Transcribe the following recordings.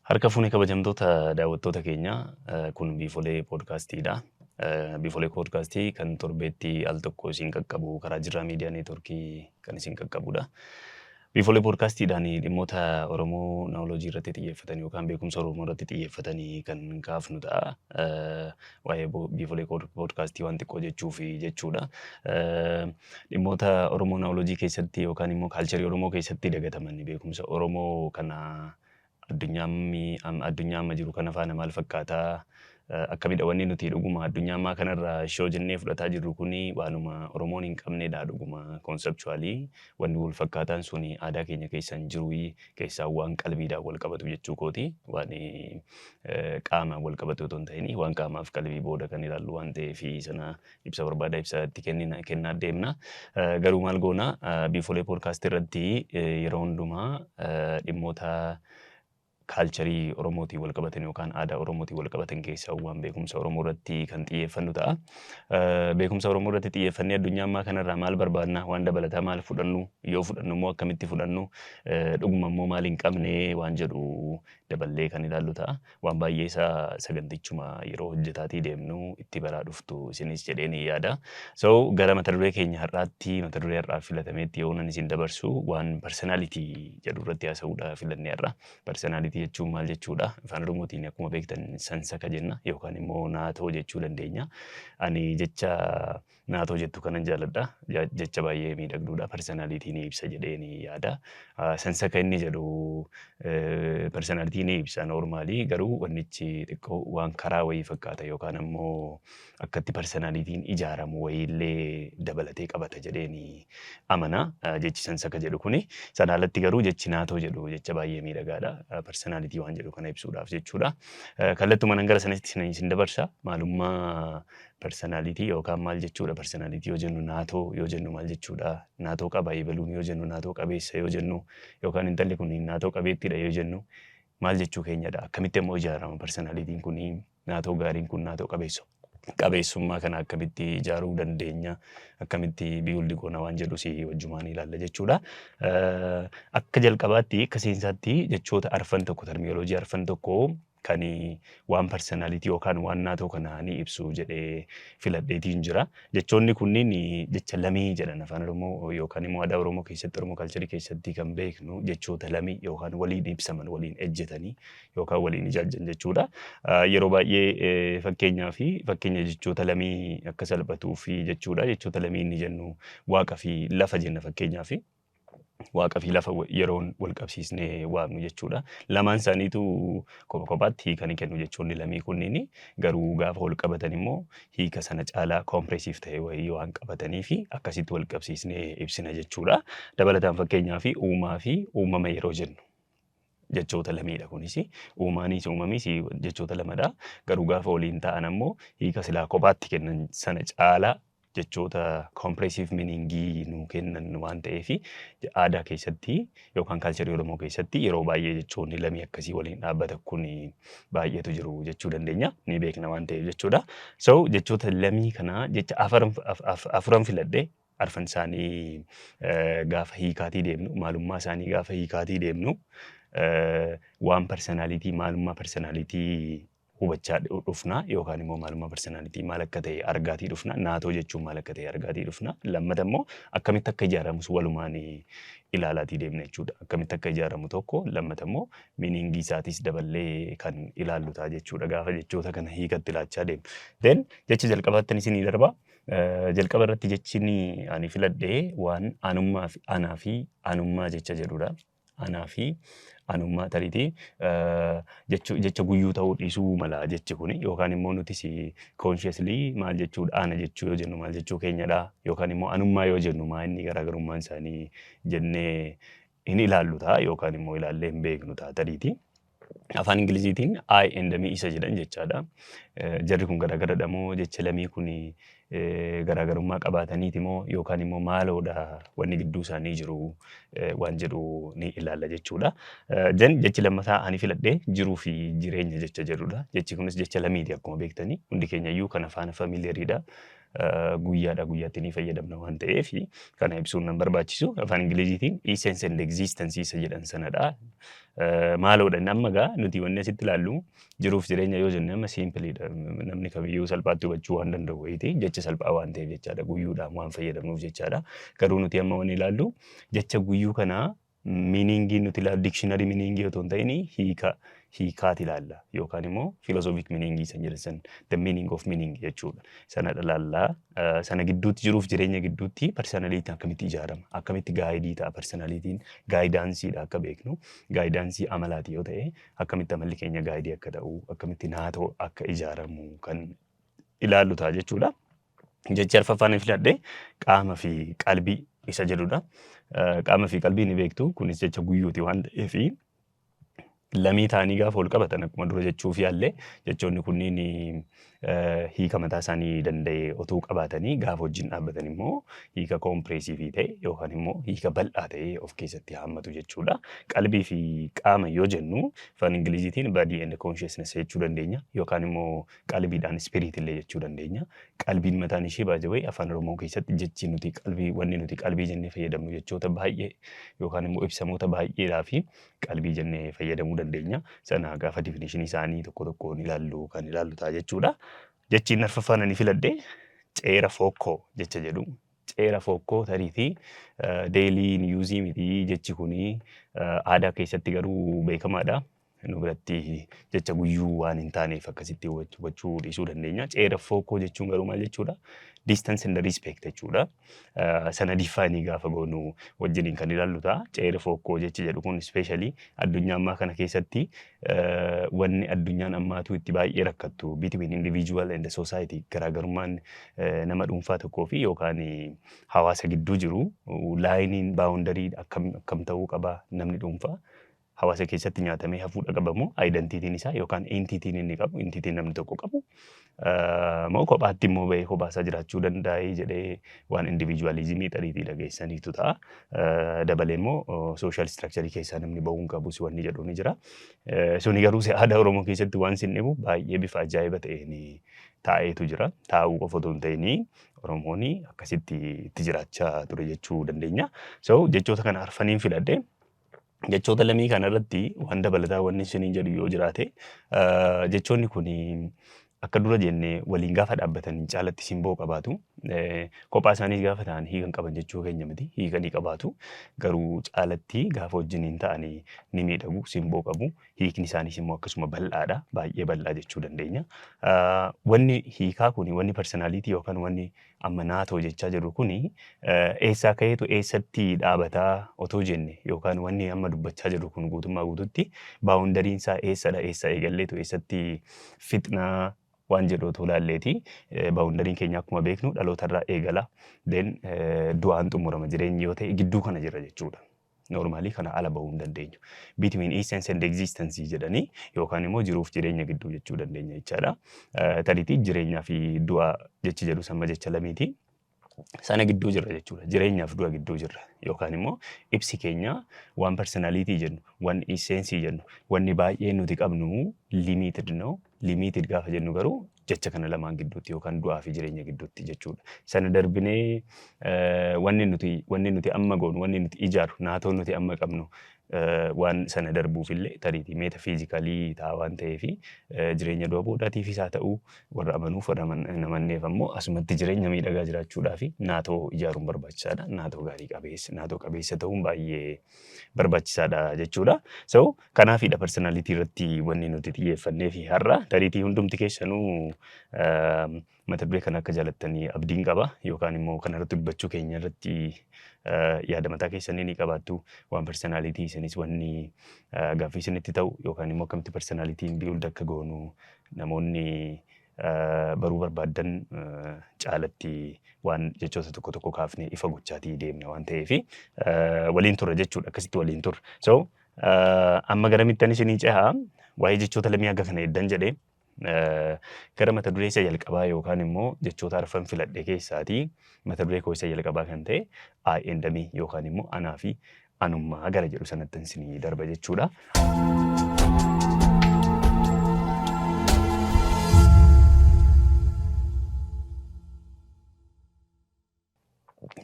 Harka fuune, kabajamtoota daawwattoota keenya, kun Biifolee Poodkaastiidha. Biifolee Poodkaastii kan torbeetti al tokko isin qaqqabu, karaa Jirraa Miidiyaa Neetworkii kan isin qaqqabudha. Biifolee Poodkaastiidhaan dhimmoota Oromoo knowledge irratti xiyyeeffatan yookaan beekumsa Oromoo irratti xiyyeeffatanii kan kaafnu ta'a. Waa'ee Biifolee Poodkaastii waan xiqqoo jechuufi jechuudha. Dhimmoota Oromoo knowledge keessatti yookaan immoo culture Oromoo keessatti dagataman, beekumsa Oromoo kana addunyaa amma jiru kana faana maal fakkaataa, akkamidha wanni nuti dhuguma addunyaa ammaa kanarraa shoo jennee fudhataa jirru kuni waanuma Oromoon hin qabnedha? Dhuguma conceptually wanni wal fakkaataan suni aadaa keenya keessa hin jiru, keessaa waan qalbiidhaan wal qabatu jechuu kooti. Waan qaama wal qabatu otoo hin ta'in, waan qaamaaf qalbii booda kan ilaallu waan ta'eef, sana ibsa barbaada ibsa itti kennina kennaa deemna. Garuu maal goona? Biifolee Poodkaastii irratti yeroo hundumaa dhimmoota culture Oromootiin wal qabatan yookaan aadaa Oromootiin wal qabatan keessaa waan beekumsa Oromoo irratti kan xiyyeeffannu ta'a. Beekumsa Oromoo irratti xiyyeeffannee addunyaa ammaa kanarraa maal barbaadna, waan dabalataa maal fudhannu, yoo fudhannu immoo akkamitti fudhannu, dhuguma immoo maal hin qabne waan jedhu daballee kan ilaallu ta'a. Waan baay'ee isaa sagantichuma yeroo hojjetaatii deemnu itti baraa dhuftu isinis jedhee ni yaada. So gara mata duree keenya har'aatti, mata duree har'aaf filatameetti yoo nan isin dabarsu, waan personality jedhu irratti haasa'uudha filannee har'a. Personality jechuun maal jechuudha? Afaan Oromootiin akkuma beektan sansaka jenna yookaan immoo naatoo jechuu dandeenya. Ani jecha naatoo jettu kanan jaalladha. Jecha baay'ee miidhagduudha. Personality ni ibsa jedhee ni yaada. Sansaka inni jedhu personality ni ibsa normally, garuu wannichi xiqqoo waan karaa wayii fakkaata yookaan ammoo akkatti personalityn ijaaramu wayiillee dabalatee qabata jedhee ni amana. Jechi sansaka jedhu kuni. Sana alatti garuu jechi naatoo jedhu jecha baay'ee miidhagaadha. Personality waan jedhu kana ibsuudhaaf jechuudha. Kallattuma nan gara sanatti isin dabarsa. Maalummaa personality yookaan maal jechuudha personality yoo jennu, naatoo yoo jennu maal jechuudha, naatoo qaba ebaluun yoo jennu, naatoo qabeessa yoo jennu yookaan intalli kun naatoo qabeettiidha yoo jennu maal jechuu keenyadha, akkamitti immoo ijaarama personalityn kun, naatoo gaariin kun, naatoo qabeessa qabeessummaa kana akkamitti ijaaruu dandeenya, akkamitti build goona waan jedhu si wajjumaan ilaalla jechuudha. Akka jalqabaatti, akka seensaatti, jechoota arfan tokko, terminology arfan tokko kan waan personality yookaan waan naatoo kana ni ibsu jedhee filadheetiin jira. Jechoonni kunniin jecha lamii jedhan. Afaan Oromoo yookaan immoo aadaa Oromoo keessatti, Oromoo culture keessatti kan beeknu jechoota lamii yookaan waliin ibsaman, waliin ejjetanii yookaan waliin ijaajjan jechuudha. Yeroo baay'ee fakkeenyaa fi fakkeenya jechoota lamii akka salphatuu fi jechuudha. Jechoota lamii inni jennu waaqa fi lafa jenna fakkeenyaa fi. Waaqa fi lafa yeroon wal qabsiisnee waamnu jechuudha. Lamaan isaaniitu kopha kophaatti hiika ni kennu jechoonni lamii kunniin, garuu gaafa wal qabatan immoo hiika sana caalaa comprehensive ta'e wayii waan qabatanii fi akkasitti wal qabsiisnee ibsina jechuudha. Dabalataan fakkeenyaa fi uumaa fi uumama yeroo jennu jechoota lamiidha kunis. Uumaanis uumamis jechoota lamadha. Garuu gaafa waliin ta'an ammoo hiika silaa kophaatti kennan sana caalaa jechoota comprehensive meaningii nuu kennan waan ta'eef, aadaa keessatti yookaan culture Oromoo keessatti yeroo baay'ee jechoonni lamii akkasii waliin dhaabbatan kun baay'eetu jiru jechuu dandeenya. Ni beekna waan ta'eef jechuudha. So jechoota lamii kana jecha afuran filadhe. Arfan isaanii gaafa hiikaatii deemnu, maalummaa isaanii gaafa hiikaatii deemnu, waan personality, maalummaa personality hubachaa dhufna yookaan immoo maalummaa personality maal akka ta'e argaatii dhufna. Naatoo jechuun maal akka ta'e argaatii dhufna. Lammata immoo akkamitti akka ijaaramus walumaan ilaalaatii deemna jechuudha. Akkamitti akka ijaaramu tokko, lammata immoo meaningii isaatis daballee kan ilaallu ta'a jechuudha gaafa jechoota kana hiikatti ilaachaa deemnu. Then jecha jalqabaatti isinii darba. Jalqaba irratti jechi ani filadhee waan anummaa fi anaa fi anummaa jecha jedhudha. Anaa fi anummaa tariitii jecha guyyuu ta'uu dhiisuu mala jechi kuni, yookaan immoo nutis consciously maal jechuudha, ana jechuu yoo jennu maal jechuu keenyadha, yookaan immoo anummaa yoo jennu maa inni garaagarummaan isaanii jennee hin ilaallu ta'a yookaan immoo ilaallee hin beeknu ta'a tariitii. Afaan Ingiliziitiin "I" and "me" isa jedhan jechaadha. Jarri kun garaagaradha moo, jecha lamii kun garaagarummaa qabaataniiti moo, yookaan immoo maaloodha wanni gidduu isaanii jiru waan jedhu ni ilaalla jechuudha. Jan jechi lammataa ani filadhee jiruu fi jireenya jecha jedhudha. Jechi kunis jecha lamiiti. Akkuma beektanii, hundi keenya iyyuu kan afaan familiariidha. Guyyaadha guyyaatti ni fayyadamna waan ta'eef kana ibsuun nan barbaachisu. Afaan Ingiliziitiin "essence" and "existence" isa jedhan sanadha. Maaloodha inni amma gaa nuti wanni asitti ilaallu? Jiruuf jireenya yoo jenne amma simpleiidha. Namni kamiyyuu salphaatti hubachuu waan danda'u wayiiti. Jecha salphaa waan ta'eef jechaadha. Guyyuudhaan waan fayyadamnuuf jechaadha. Garuu nuti amma wanni ilaallu jecha guyyuu kanaa meaningii nuti ilaallu dictionary meaningii otoo hin ta'in hiika hiikaati ilaalla yookaan immoo philosophic meaningii san jedhan san, the meaning of meaning jechuudha. Sana ilaallaa. Sana gidduutti, jiruuf jireenya gidduutti, personalityn akkamitti ijaarama, akkamitti guideii ta'a? Personalityn guidanceiidha. Akka beeknu guidanceii amalaati yoo ta'e, akkamitti amalli keenya guideii akka ta'u, akkamitti naatoo akka ijaaramu kan ilaallu ta'a jechuudha. Jechi arfaffaan filadhe qaama fi qalbii isa jedhudha. Qaama fi qalbii ni beektu, kunis jecha guyyuuti waan ta'eefi lamii ta'anii gaafa wal qabatan, akkuma dura jechuuf yaallee, jechoonni kunniin hiika mataa isaanii danda'e otuu qabaatanii, gaafa wajjin dhaabbatan immoo hiika comprehensiveii ta'e yookaan immoo hiika bal'aa ta'e of keessatti hammatu jechuudha. Qalbii fi qaama yoo jennu afaan Ingiliziitiin "body and consciousness" jechuu dandeenya yookaan immoo qalbiidhaan "spirit" illee jechuu dandeenya. Qalbiin mataan ishee baay'ee afaan Oromoo keessatti jechi nuti qalbii, wanni nuti qalbii jennee fayyadamnu jechoota baay'ee yookaan immoo ibsamoota baay'eedhaa fi qalbii jennee fayyadamuu dandeenya. Sana gaafa definitionii isaanii tokko tokkoon ilaallu kan ilaallu ta'a jechuudha. Jechi inni arfaffaan ani filadhe ceera fokkoo jecha jedhu. Ceera fokkoo tariitii daily useii miti jechi kuni, aadaa keessatti garuu beekamaadha. Nu biratti jecha guyyuu waan hin taaneef akkasitti hubachuu dhiisuu dandeenya. Ceera fokkoo jechuun garuu maal jechuudha? Distance and respect jechuudha. Sana defineii gaafa goonu wajjiniin kan ilaallu ta'a. Ceera fokkoo jechi jedhu kun especially addunyaa ammaa kana keessatti, wanni addunyaan ammaatu itti baay'ee rakkattu between individual and the society, garaagarummaan nama dhuunfaa tokkoo fi yookaan hawaasa gidduu jiru, lineiin boundary akkam akkam ta'uu qaba? Namni dhuunfaa hawaasa keessatti nyaatamee hafuudha qabamoo, identityn isaa yookaan entityn inni qabu, entityn namni tokko qabu moo kophaatti immoo bahee kophaasaa jiraachuu danda'ee jedhee waan individualismii xariitii dhageessaniitu ta'a. Dabalee immoo social structureii keessaa namni bahuu hin qabus wanni jedhu ni jira. Suni garuu aadaa Oromoo keessatti waan sin dhibu baay'ee bifa ajaa'iba ta'een taa'eetu jira. Taa'uu qofa otoo hin ta'in Oromoon akkasitti itti jiraachaa ture jechuu dandeenya. So jechoota kana arfaniin filadhe. Jechoota lamii kanarratti waan dabalataa wanni isiniin jedhu yoo jiraate, jechoonni kun akka dura jennee waliin gaafa dhaabbatan caalatti simboo qabaatu. Kophaa isaanii gaafa ta'an hiikan qaban jechuu keenya miti, hiika ni qabaatu. Garuu caalatti gaafa wajjiniin ta'anii ni miidhagu, simboo qabu. Hiikni isaaniis immoo akkasuma bal'aadha, baay'ee bal'aa jechuu dandeenya. Wanni hiikaa kuni, wanni personality yookaan wanni amma naatoo jechaa jirru kuni eessaa ka'eetu eessatti dhaabataa otoo jenne, yookaan wanni amma dubbachaa jirru kun guutummaa guututti boundaryn isaa eessadha, eessa eegalleetu eessatti fixnaa waan jedhu otoo ilaalleeti. Boundaryn keenya akkuma beeknu dhalootarraa eegala. Then du'aan xumurama jireenyi yoo ta'e, gidduu kana jira jechuudha. Normalii kana ala bahuu hin dandeenyu. Between essence and existence jedhanii yookaan immoo jiruuf jireenya gidduu jechuu dandeenya jechaadha. Tariitii jireenyaa fi du'a jechi jedhu samma jecha lamiiti. Sana gidduu jirra jechuudha. Jireenyaaf du'a gidduu jirra. Yookaan immoo ibsi keenya waan personality jennu, waan essenceii jennu, wanni baay'ee nuti qabnu limited no. Limited gaafa jennu garuu jecha kana lamaan gidduutti yookaan du'aa fi jireenya gidduutti jechuudha. Sana darbinee wanni nuti amma goonu, wanni nuti ijaaru, naatoon nuti amma qabnu waan sana darbuuf illee tariitii metaphysicalii ta'a waan ta'eef, jireenya du'a boodaatiifis haa ta'u, warra amanuuf warra hin amanneef ammoo asumatti jireenya miidhagaa jiraachuudhaaf naatoo ijaaruun barbaachisaadha. Naatoo gaarii qabeessa, naatoo qabeessa ta'uun baay'ee barbaachisaadha jechuudha. So kanaafidha personality irratti wanni nuti xiyyeeffannee fi har'a tariitii hundumti keessanuu mata duree kana akka jaalattanii abdiin qaba, yookaan immoo kana irratti dubbachuu keenya irratti yaada mataa keessanii ni qabaattu. Waan personality isinis wanni gaaffii isinitti ta'u yookaan immoo akkamitti personalityn build akka goonu namoonni baruu barbaaddan, caalatti waan jechoota tokko tokko kaafnee ifa gochaatii deemna waan ta'eef waliin turra jechuudha, akkasitti waliin turra. So Amma garamittan isinii cehaa? Waa'ee jechoota lamii akka kana eddan jedhee, gara mata duree isa jalqabaa yookaan immoo jechoota arfan filadhe keessaatii mata duree koo isa jalqabaa kan ta'e I and me yookaan immoo anaa fi anummaa gara jedhu sanatti isinii darba jechuudha.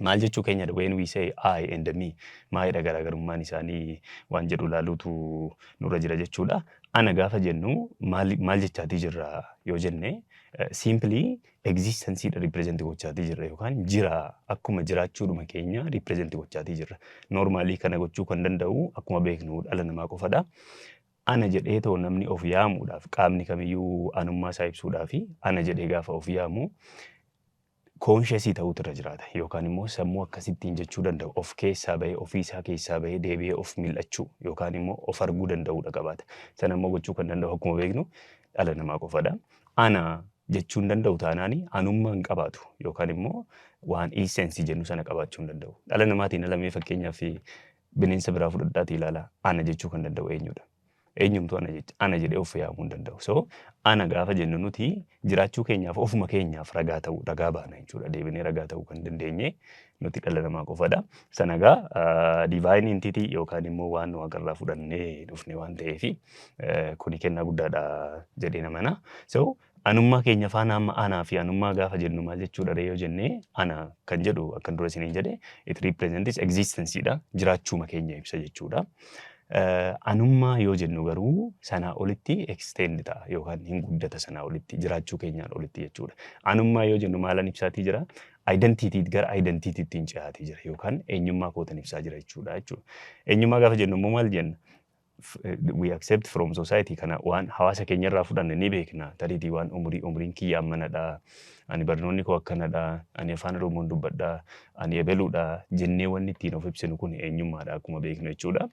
Maal jechuu keenyadha when we say I and me? Maalidha garaagarummaan isaanii waan jedhu ilaaluutu nurra jira jechuudha. Ana gaafa jennu maal maal jechaatii jirra yoo jenne, simply existence dha represent gochaatii jirra yookaan jira akkuma jiraachuudhuma keenya represent gochaatii jirra. Normally kana gochuu kan danda'u akkuma beeknu dhala namaa qofadha. Ana jedhee too namni of yaamuudhaaf, qaamni kamiyyuu anummaa isaa ibsuudhaaf ana jedhee gaafa of yaamu conscious ta'uutu irra jiraata yookaan immoo sammuu akkasittiin jechuu danda'u, of keessaa bahee, ofii isaa keessaa bahee deebi'ee of mil'achuu yookaan immoo of arguu danda'uudha qabaata. Sana immoo gochuu kan danda'u akkuma beeknu dhala namaa qofadha. Ana jechuu hin danda'u taanaan anummaa hin qabaatu yookaan immoo waan essence jennu sana qabaachuu hin danda'u. Dhala namaatiin alamee fakkeenyaaf bineensa biraa fudhadhaatii ilaalaa, ana jechuu kan danda'u eenyudha? Eenyumtuu ana jecha ana jedhee of yaamuu hin danda'u. So ana gaafa jennu nuti jiraachuu keenyaaf ofuma keenyaaf ragaa ta'uu, ragaa baana jechuudha. Deebinee ragaa ta'uu kan dandeenye nuti dhala namaa qofadha. Sana egaa divine entity yookaan immoo waan waaqarraa fudhannee dhufne waan ta'eef kuni kennaa guddaadha jedhee namana. So anummaa keenya faana amma anaa fi anummaa gaafa jennu maal jechuudha ree yoo jennee, ana kan jedhu akkan dura isiniin jedhe it represents existence dha, jiraachuuma keenya ibsa jechuudha. Anummaa yoo jennu garuu sanaa olitti extend ta'a yookaan hin guddata, sanaa olitti, jiraachuu keenyaan olitti jechuudha. Anummaa yoo jennu maalan ibsaatii jira? Identity, gara identity tti hin ce'aatii jira yookaan eenyummaa kootan ibsaa jira jechuudha. Eenyummaa gaafa jennu immoo maal jenna? We accept from society, kana waan hawaasa keenya irraa fudhanne ni beekna. Tariitii waan umurii, umuriin kiyya ammanadha. Ani barnoonni koo akkanadha. Ani Afaan Oromoon dubbadha. Ani ebeluudha jennee wanni ittiin of ibsinu kun eenyummaadha akkuma beeknu jechuudha.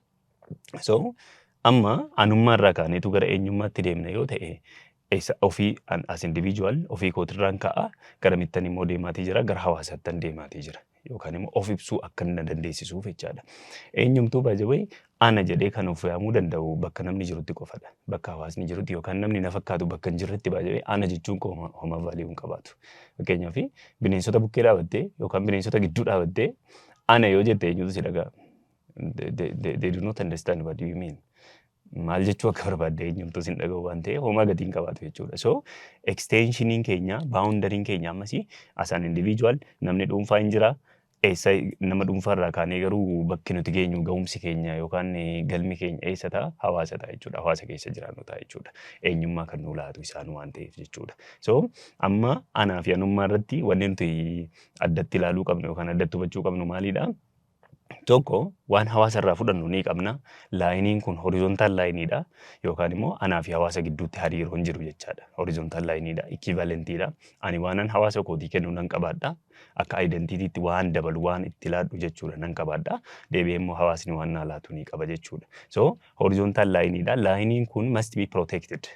So amma anummaa irraa kaaneetu gara eenyummaatti deemna yoo ta'e, eessa ofii as individual ofii kootirraan ka'a, garamittan immoo deemaatii jira? Gara hawaasaattan deemaatii jira yookaan immoo of ibsuu akka na dandeessisuuf jechaadha. Eenyumtuu, by the way, ana jedhee kan of yaamuu danda'u bakka namni jirutti qofadha. Bakka hawaasni jirutti yookaan namni na fakkaatu bakka hin jirretti, by the way, ana jechuun koo homaa value hin qabaatu. Fakkeenyaaf bineensota bukkee dhaabattee yookaan bineensota gidduu dhaabattee ana yoo jette eenyutu si dhaga'a? They do not understand what you mean. Maal jechuu akka barbaadde eenyumtuu sin dhaga'u waan ta'eef homaa gatii hin qabaatu jechuudha. So extensioniin keenya, boundaryin keenya ammasii as an individual namni dhuunfaa hin jira. Eessa nama dhuunfaa irraa kaanee garuu bakki nuti geenyu, ga'umsi keenya yookaan galmi keenya eessa ta'a? Hawaasa ta'a jechuudha. Hawaasa keessa jiraannu ta'a jechuudha. Eenyummaa kan nu laatu isaan waan ta'eef jechuudha. So amma anaa fi anummaa irratti wanni nuti addatti ilaaluu qabnu yookaan addatti hubachuu qabnu maalidha? Tokko, waan hawaasa irraa fudhannu ni qabna. Lineiin kun horizontal lineiidha yookaan immoo anaa fi hawaasa gidduutti hariiroon jiru jechaadha. Horizontal lineiidha, equivalentiidha. Ani waanan hawaasa kootii kennu nan qabaadha. Akka identitytti waan dabalu, waan itti laadhu jechuudha, nan qabaadha. Deebi'ee immoo hawaasni waan naa laatu ni qaba jechuudha. So horizontal lineiidha. Lineiin kun must be protected.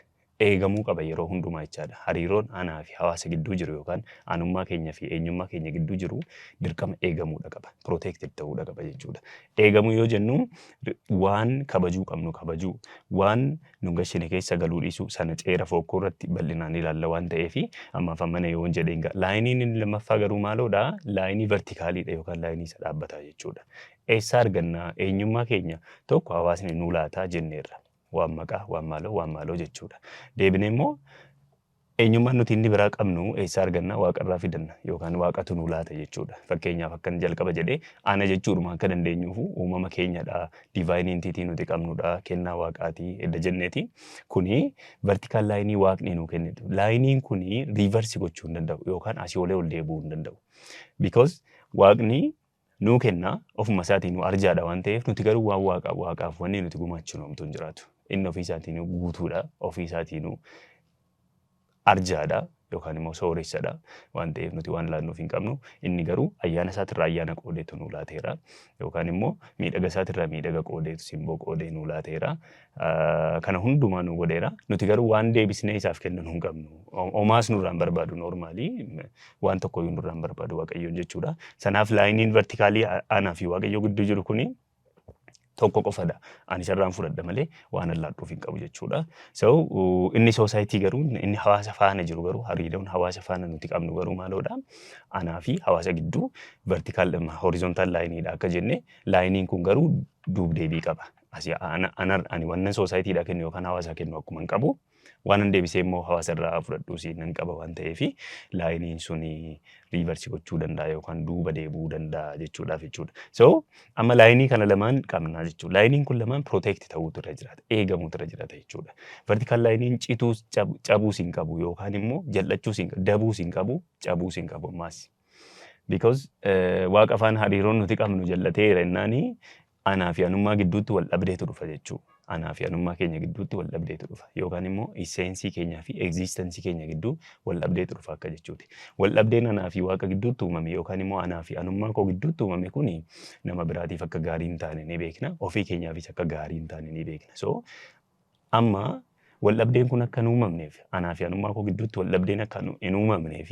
Eegamuu qaba yeroo hundumaa jechaadha. Hariiroon anaa fi hawaasa gidduu jiru yookaan anummaa keenya fi eenyummaa keenya gidduu jiru dirqama eegamuudha qaba. Protected ta'uudha qaba jechuudha. Eegamuu yoo jennu waan kabajuu qabnu kabajuu, waan nu gashine keessa galuu dhiisuu, sana ceera fokkoo irratti bal'inaan ilaalla waan ta'eef ammaaf ammana yoo jedheen ga'a. Lineiin inni lammaffaa garuu maaloodha? Lineii verticaliidha yookaan lineii isa dhaabbataa jechuudha. Eessaa arganna eenyummaa keenya? Tokko, hawaasni nuu laataa jenneerra. Waan maqaa, waan maaloo, waan maaloo jechuudha. Deebinee immoo eenyummaan nuti inni biraa qabnu eessaa arganna? Waaqarraa fidanna yookaan waaqatu nuu laata jechuudha. Fakkeenyaaf akkan jalqaba jedhee ana jechuudhuma akka dandeenyuuf uumama keenyadha, divine entity nuti qabnudha, kennaa waaqaatii edda jenneeti. Kuni vertical lineii waaqni nuu kennitu. Lineiin kuni reverse gochuu hin danda'u yookaan asii olee ol deebi'uu hin danda'u. Because waaqni nuu kenna, ofuma isaatiin nu arjaadha waan ta'eef, nuti garuu waan waaqaaf wanni nuti gumaachinu homtuu hin jiraatu. Inni ofii isaatiin guutuudha, ofii isaatiin arjaadha yookaan immoo sooressadha waan ta'eef nuti waan laannuuf hin qabnu. Inni garuu ayyaana isaatirraa ayyaana qoodeetu nuu laateera yookaan immoo miidhaga isaatirraa miidhaga qoodeetu, simboo qoodee nuu laateera. Kana hundumaa nu godheera. Nuti garuu waan deebisnee isaaf kenninu hin qabnu. Homaas nurraa hin barbaadu, normally waan tokkoyyuu nurraa hin barbaadu Waaqayyoon jechuudha. Sanaaf lineiin verticalii anaa fi Waaqayyo gidduu jiru kuni Tokko qofadha. Ani isarraan fudhadha malee waan allaadhuuf hin qabu jechuudha. So inni society garuu, inni hawaasa faana jiru garuu, hariiroon hawaasa faana nuti qabnu garuu maaloodha? Anaa fi hawaasa gidduu vertical, horizontal lineiidha akka jenne, lineiin kun garuu duub deebii qaba. Asii ani wannan societydha kennu yookaan hawaasa kennu akkuma hin qabu, waan an deebisee immoo hawaasa irraa fudhadhuus nan qaba waan ta'eef, lineiin suni reverse gochuu danda'a yookaan duuba deebi'uu danda'a jechuudhaaf jechuudha. So amma lineii kana lamaan qabna jechuudha. Lineiin kun lamaan protect ta'uutu irra jiraata, eegamuutu irra jiraata jechuudha. Vertical lineiin cituus cabuus hin qabu, yookaan immoo jal'achuus hin qabu, dabuus hin qabu, cabuus hin qabu ammaas. Because Waaqa afaan hariiroon nuti qabnu jal'ateera jennaani, anaa fi anummaa gidduutti wal dhabdeetu dhufa jechuudha. Anaa fi anummaa keenya gidduutti wal dhabdeetu dhufa. Yookaan immoo essenceii keenyaa fi existenceii keenya gidduu wal dhabdeetu dhufa akka jechuuti. Wal dhabdeen anaa fi Waaqa gidduutti uumame yookaan immoo anaa fi anummaa koo gidduutti uumame kuni nama biraatiif akka gaarii hin taane ni beekna. Ofii keenyaafis akka gaarii hin taane ni beekna. So amma wal dhabdeen kun akka hin uumamneef, anaa fi anummaa koo gidduutti wal dhabdeen akka hin uumamneef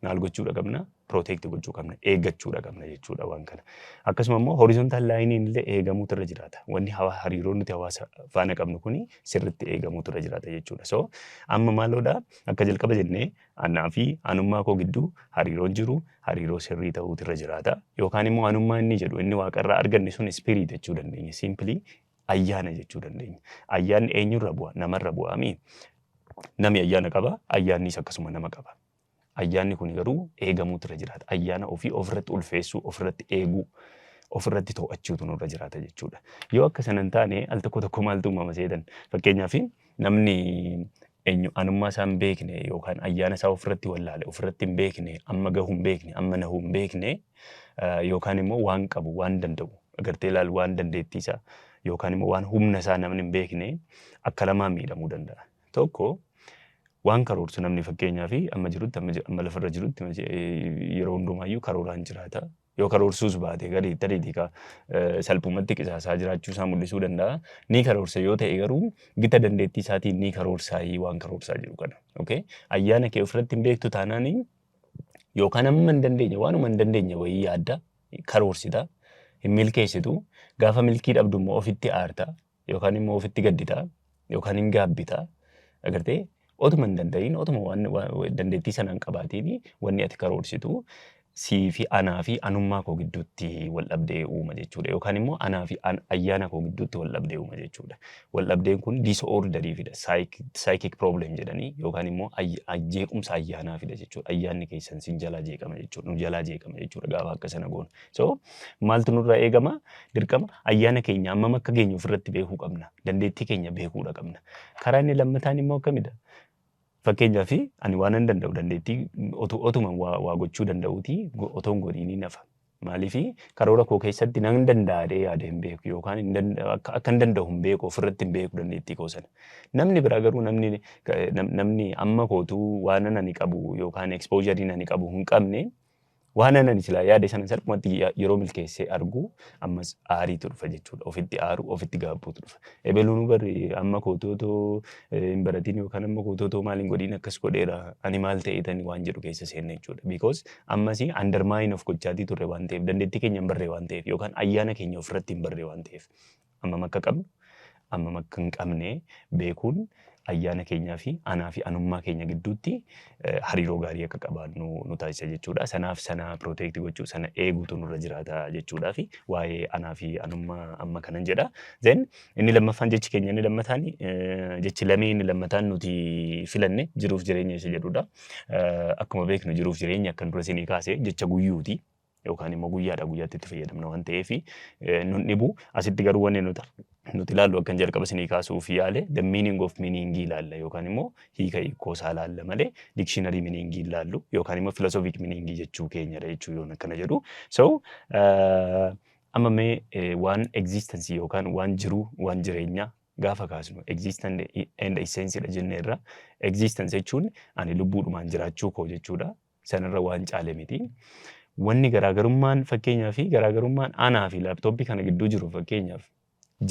maal gochuudha qabna? Protect gochuu qabna, eeggachuudha qabna jechuudha waan kana. Akkasuma immoo horizontal lineiin illee eegamuutu irra jiraata. Wanni hariiroon nuti hawaasa faana qabnu kuni sirriitti eegamuutu irra jiraata jechuudha. So amma maaloodha? Akka jalqaba jennee, anaa fi anummaa koo gidduu hariiroon jiru hariiroo sirrii ta'uutu irra jiraata. Yookaan immoo anummaa inni jedhu, inni Waaqarraa arganne sun, spirit jechuu dandeenya. Simply ayyaana jechuu dandeenya. Ayyaanni eenyurra bu'a? Namarra bu'aami. Nami ayyaana qaba, ayyaannis akkasuma nama qaba. Ayyaanni kun garuu eegamuutu irra jiraata. Ayyaana ofii ofirratti ulfeessuu, ofirratti eeguu, ofirratti to'achuutu nurra jiraata jechuudha. Yoo akka sana hin taane, al tokko tokko maaltu uumama seetan? Fakkeenyaaf, namni eenyu anummaa isaa hin beekne yookaan ayyaana isaa ofirratti wallaale, ofirratti hin beekne, amma gahuu hin beekne, amma nahuu hin beekne, yookaan immoo waan qabu, waan danda'u agartee ilaal, waan dandeettii isaa yookaan immoo waan humna isaa namni hin beekne akka lamaan miidhamuu danda'a. Tokko, waan karoorsu namni, fakkeenyaa fi amma jirutti, amma lafarra jirutti, yeroo hundumaayyuu karooraan jiraata. Yoo karoorsuus baate, gadi tariitii salphumatti qisaasaa jiraachuu isaa mul'isuu danda'a. Ni karoorsa yoo ta'e garuu, gita dandeettii isaatiin ni karoorsaayii waan karoorsaa jiru kana. Okay? Ayyaana kee ofirratti hin beektu taanaan, yookaan amma hin dandeenye, waanuma hin dandeenye wayii yaadda, karoorsita, hin milkeessitu. Gaafa milkii dhabdu immoo ofitti aarta yookaan immoo ofitti gaddita yookaan hin gaabbita. Agartee, otuma hin danda'in, otuma waan dandeettii sana hin qabaatiin, wanni ati karoorsitu sii fi anaa fi anummaa koo gidduutti wal dhabdee uuma jechuudha. Yookaan immoo anaa fi ayyaana koo gidduutti wal dhabdee uuma jechuudha. Wal dhabdeen kun disorderii fida. Psychic problem jedhanii, yookaan immoo jeequmsa ayyaanaa fida jechuudha. Ayyaanni keessan sin jalaa jeeqama jechuudha. Nu jalaa jeeqama jechuudha gaafa akka sana goonu. So maaltu nurraa eegama? Dirqama ayyaana keenya hammam akka geenyu ofirratti beekuu qabna. Dandeettii keenya beekuudha qabna. Karaa inni lammataan immoo akkamidha? Fakkeenyaaf, ani waan hin danda'u, dandeettii otuma waa gochuu danda'uuti otoo hin godhiin nafa. Maaliif? Karoora koo keessatti nan danda'adhee yaada hin beeku, yookaan akka hin danda'u hin beeku, ofirratti hin beeku dandeettii koo sana. Namni biraa garuu, namni amma kootuu waan ani qabu yookaan exposure ani qabu hin qabne, waan ani silaa yaade sana salphumatti yeroo milkeessee argu, ammas aariitu dhufa jechuudha. Ofitti aaru, ofitti gaabbuutu dhufa. Ebeluun bari amma kootuu otoo hin baratin yookaan amma kootuu otoo maal hin godhin akkas godheera, ani maal ta'eetani waan jedhu keessa seenna jechuudha. Because ammas undermine of gochaatii turre waan ta'eef, dandeettii keenya hin barree waan ta'eef, yookaan ayyaana keenya ofirratti hin barree waan ta'eef, ammam akka qabnu, ammam akka hin qabne beekuun ayyaana keenyaa fi anaa fi anummaa keenya gidduutti hariiroo gaarii akka qabaannu nu taasisa jechuudha. Sanaaf sana protect gochuu, sana eeguutu nurra jiraata jechuudha, fi waa'ee anaa fi anummaa amma kanan jedha. Then inni lammaffaan, jechi keenya inni lammataan, jechi lamee inni lammataan nuti filanne jiruuf jireenya isa jedhudha. Akkuma beeknu, jiruuf jireenya akkan dura isinii kaase jecha guyyuuti, yookaan immoo guyyaadha guyyaatti itti fayyadamna waan ta'eef nun dhibu. Asitti garuu wanni nuti ilaallu, akkan jalqaba isinii kaasuuf yaale, the meaning of meaning ilaalla, yookaan immoo hiika hiikoo isaa ilaalla malee dictionary meaning ilaallu yookaan immoo philosophic meaning jechuu keenyadha jechuu yoon akkana jedhu. So amma mee waan existence yookaan waan jiruu, waan jireenyaa gaafa kaasnu, existence and essence dha jenne irra, existence jechuun ani lubbuudhumaan jiraachuu koo jechuudha. Sanarra waan caale miti. Wanni garaagarummaan, fakkeenyaa fi garaagarummaan anaa fi laptopii kana gidduu jiru, fakkeenyaaf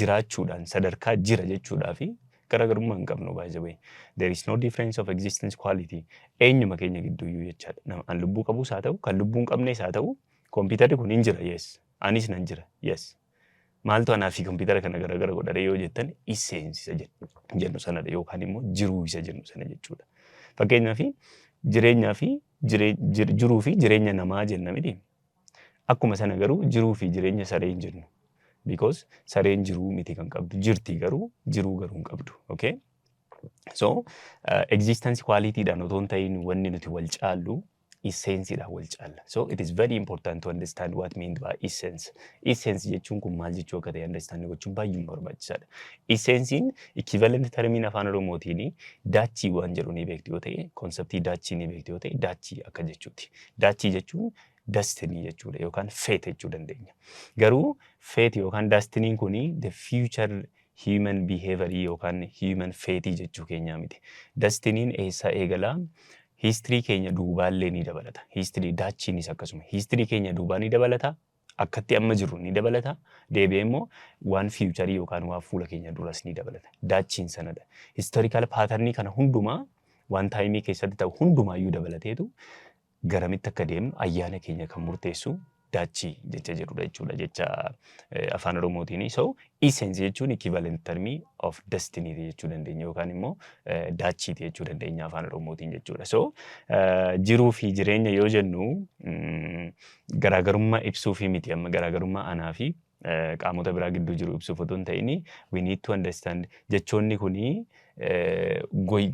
jiraachuudhaan sadarkaa jira jechuudhaa fi garaagarummaa hin qabnu, by the way. There is no difference of existence quality eenyuma keenya gidduuyyuu jechaadha. Nama an lubbuu qabus haa ta'u, kan lubbuu hin qabnes haa ta'u, kompiitarri kun hin jira, yes. Anis nan jira, yes. Maaltu anaa fi kompiitara kana garagara godhare yoo jettan, essence isa jennu sanadha yookaan immoo jiruu isa jennu sana jechuudha. Fakkeenyaaf, jireenyaa fi jiruu fi jireenya namaa jenna miti. Akkuma sana garuu jiruu fi jireenya saree hin jennu. Because sareen jiruu miti kan qabdu, jirti garuu jiruu garuu hin qabdu. Okay? So existence qualityidhaan otoo hin ta'in, wanni nuti wal caallu essenceidhaan wal caalla. So it is very important to understand what meant by essence. Essence jechuun kun maal jechuu akka ta'e understand gochuun baay'ee barbaachisaadha. Essencein equivalent termiin afaan Oromootiin daachii waan jedhu ni beektu yoo ta'e, conceptii daachii ni beektu yoo ta'e, daachii akka jechuuti. Daachii jechuun destiny jechuudha yookaan fate jechuu dandeenya. Garuu fate yookaan destiny kuni the future human behavior yookaan human fate jechuu keenyaa miti. Destiniin eessaa eegalaa? History keenya duubaallee ni dabalata. History daachiinis akkasuma. History keenya duubaa ni dabalata. Akkatti amma jirru ni dabalata. Deebi'ee immoo waan future yookaan waan fuula keenya duras ni dabalata. Daachiin sanadha. Historical pattern kana hundumaa, waan time keessatti ta'u hundumaayyuu dabalateetu garamitti akka deemnu ayyaana keenya kan murteessu daachii jecha jedhudha jechuudha jecha afaan Oromootiin. So essence jechuun equivalent termii of destiny jechuu dandeenya yookaan immoo daachiiti jechuu dandeenya afaan Oromootiin jechuudha. So jiruu fi jireenya yoo jennu garaagarummaa ibsuu fi miti. Amma garaagarummaa anaa fi qaamota biraa gidduu jiru ibsuuf otoo hin ta'in, we need to understand jechoonni kunii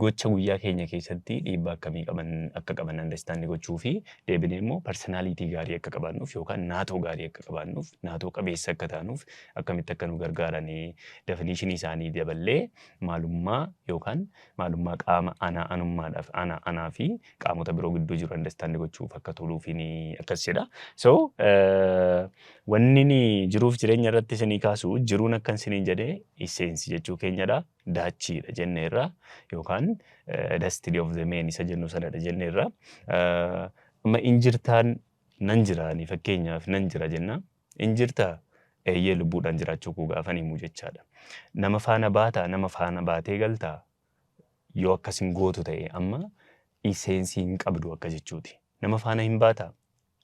gocha guyyaa keenya keessatti dhiibbaa akkamii qaban akka qaban understand gochuu fi deebinee immoo personality gaarii akka qabaannuuf yookaan naatoo gaarii akka qabaannuuf, naatoo qabeessa akka taanuuf akkamitti akka nu gargaaranii definition isaanii daballee maalummaa yookaan maalummaa qaama anaa anummaadhaaf ana anaa fi qaamota biroo gidduu jiru understand gochuuf akka toluuf akkas jedha. So wanni ni jiruuf jireenya irratti isinii kaasu, jiruun akkan isiniin jedhee essence jechuu keenyadha. Daachiidha jenneerra yookaan destiny of the man isa jennu sanadha jenneerra. Amma injirtaan nan jiraani, fakkeenyaaf nan jira jenna. Injirtaa? Eeyyee, lubbuudhaan jiraachuu koo gaafan himuu jechaadha. Nama faana baataa? Nama faana baatee galtaa? Yoo akkas hin gootu ta'e amma essence hin qabdu akka jechuuti. Nama faana hin baataa?